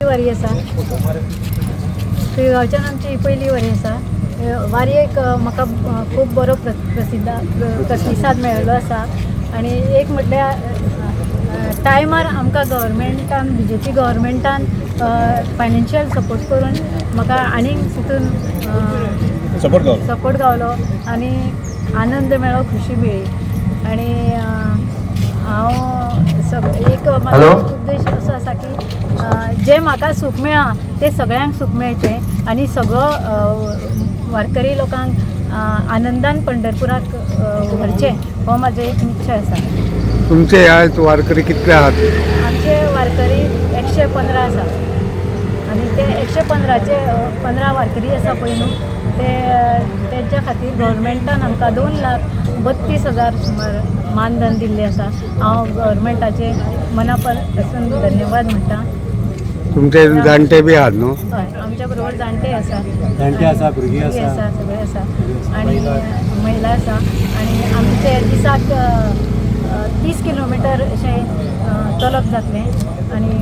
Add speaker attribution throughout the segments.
Speaker 1: वारी आसा. पिळगांवच्यान आमची ही पयली वारी आसा. वारयेक म्हाका खूब बरो प्रतिसाद मेळिल्लो आसा. आनी एक म्हटल्यार टायमार आमकां गव्हर्मेंटान, बीजेपी गव्हर्मेंटान फायनान्शियल सपोर्ट करून म्हाका आनीक तितून
Speaker 2: सपोर्ट गावलो.
Speaker 1: सपोर्ट गावलो आनी आनंद मेळ्ळो, खुशी मेळ्ळी. आनी हांव एक म्हाजो उद्देश असो आसा की जें म्हाका सूख मेळ्ळां तें सगळ्यांक सूख मेळचें आनी सगळो वारकरी लोकांक आनंदान पंढरपुराक व्हरचें, हो म्हाजो एक निश्चय आसा.
Speaker 3: तुमचे ह्या वारकरी कितले आहात?
Speaker 1: आमचे वारकरी 115 आसा आनी ते 115चे 15 वारकरी आसा पळय न्हू, ते तेंच्या खातीर गव्हर्मेंटान आमकां 2,32,000 सुमार मानधन दिल्लें आसा. हांव गव्हर्मेंटाचे मना पासून धन्यवाद म्हणटा.
Speaker 3: तुमचे जाणटे बी आहात न्हू?
Speaker 1: हय, आमच्या बरोबर जाणटे आसा.
Speaker 4: जाणटे आसा, भुरगीं आसा.
Speaker 1: आसा, सगळे आसा आनी महिला आसा. आनी आमचे दिसाक 30 किलोमिटर अशें चलप जातलें. आनी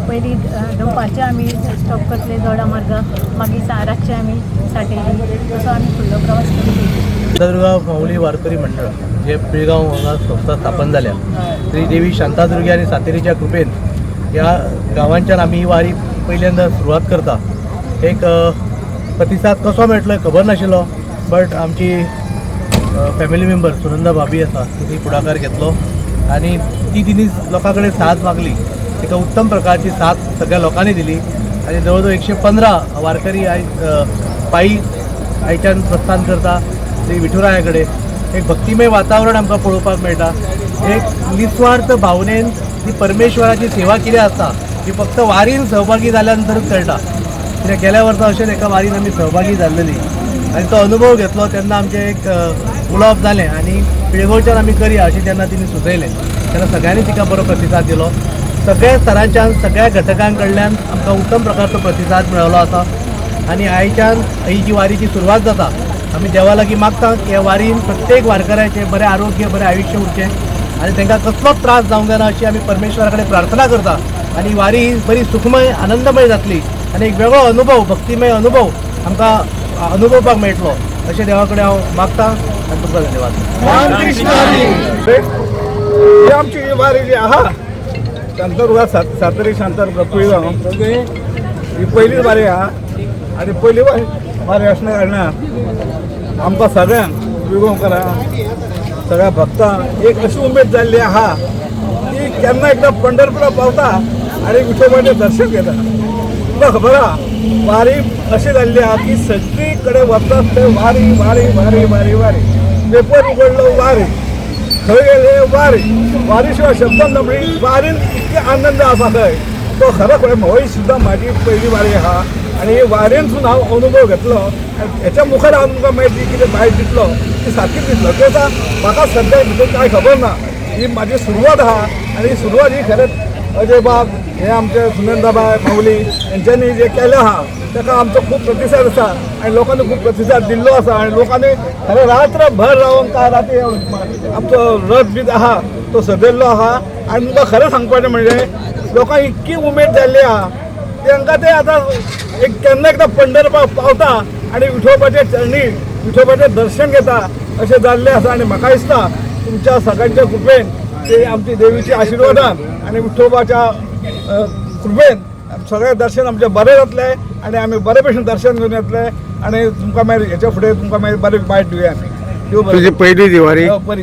Speaker 1: पयलीं दनपारचें आमी स्टॉप करतले दोडा मार्गा, मागीर रातचें आमी साटेली, तसो आमी फुडलो प्रवास करीत वयतले.
Speaker 5: शांतादुर्गा माऊली वारकरी मंडळ जे पिळगांव हांगा संस्था स्थापन जाल्या, श्री देवी शांतादुर्गा आनी सातेरीच्या कृपेन ह्या गांवांच्यान आमी ही वारी पहिल्यांदा सुरवात करता. एक प्रतिसाद कसो मेळटलो खबर नाशिल्लो, बट आमची फॅमिली मेंबर सुनंदा भाभी आसा, तिणी फुडाकार घेतलो आनी ती तिणी लोकां कडेन साथ मागली. तिका उत्तम प्रकारची साथ सगळ्या लोकांनी दिली आनी जवळ जवळ 115 वारकरी आयज पायी आयच्यान प्रस्थान करता श्री विठुराया कडेन. एक भक्तिमय वातावरण आमकां पळोवपाक मेळटा. एक निस्वार्थ भावनेन ती परमेश्वराची सेवा कितें आसता ती फक्त वारीन सहभागी जाल्या नंतरच कळटा. कित्याक गेल्या वर्सा अशेंच एका वारीन आमी सहभागी जाल्लेली आनी तो अनुभव घेतलो तेन्ना आमचें एक उलोवप जालें आनी पिळगोवच्यान आमी करया अशें जेन्ना तिणी सुचयलें तेन्ना सगळ्यांनी तिका बरो प्रतिसाद दिलो. सगळ्या स्तरांच्यान, सगळ्या घटकां कडल्यान आमकां उत्तम प्रकारचो प्रतिसाद मेळ्ळो आसा. आनी आयच्यान ही जी वारीची सुरवात जाता, आमी देवा लागीं मागता की ह्या वारीन प्रत्येक वारकऱ्याचें बरें आरोग्य, बरें आयुश्य उरचें आनी तांकां कसलोच त्रास जावंक जायना अशी आमी परमेश्वरा कडेन प्रार्थना करता. आनी वारी ही बरी सुखमय, आनंदमय जातली आनी एक वेगळो अनुभव, भक्तिमय अनुभव आमकां अनुभवपाक मेळटलो अशें देवा कडेन हांव मागता आनी तुमकां धन्यवाद.
Speaker 6: ही आमची ही वारी जी आहा, शांतादुर्गा सातेरी शांतादुर्गा पिळगांव, ही पयलीच वारी आहा. आनी पयली वारी वारी आसल्या कारणान आमकां सगळ्यांक पिळगांवकारांक, सगळ्या भक्तांक एक अशी उमेद जाल्ली आहा की केन्ना एकदां पंढरपुरा पावता आनी विठोबाचें दर्शन घेता. तुमकां खबर आहा, वारी अशी जाल्ली आहा की सगळी कडेन वतात थंय वारी वारी वारी वारी वारी. पेपर उगडलो वारी, खंय गेले वारी. वारी शिवाय शब्द ना. म्हणजे वारीन इतके आनंद आसा खंय तो खरो खंय. होय सुद्दां म्हाजी पयली वारी आहा आनी ही वारीनसून हांव अनुभव घेतलो आनी हेच्या मुखार हांव तुमकां मागीर जी कितें बायट दितलो ती सारकीच दितलो. कित्याक म्हाका सद्या भितर कांय खबर ना. ही म्हाजी सुरवात आहा आनी ही सुरवात ही खरेंच अजय बाब हे आमचे सुनंदाबाय माऊली हेंच्यांनी जे केलें आहा ताका आमचो खूब प्रतिसाद आसा आनी लोकांनी खूब प्रतिसाद दिल्लो आसा. आनी लोकांनी खरें रात्रभर रावन काल राती आमचो रथ बी आहा तो सजयल्लो आहा. आनी तुमकां खरें सांगपाचें म्हणजे लोकांक इतकी उमेद जाल्ली आहा, तांकां ते आतां एक केन्ना एकदां पंढरपूर पावता आनी विठोबाचे चरणी विठोबाचें दर्शन घेता अशें जाल्लें आसा. आनी म्हाका दिसता तुमच्या सगळ्यांच्या कृपेन, ते आमची देवीच्या आशिर्वादान आनी विठोबाच्या कृपेन सगळें दर्शन आमचें बरें जातलें आनी आमी बरे भशेन दर्शन घेवन येतले. आनी तुमकां मागीर हेच्या फुडें तुमकां मागीर बरें बायट दिवया आमी. देव बरें.
Speaker 3: तुजी पहिली दिवारी?
Speaker 6: हो, पयली.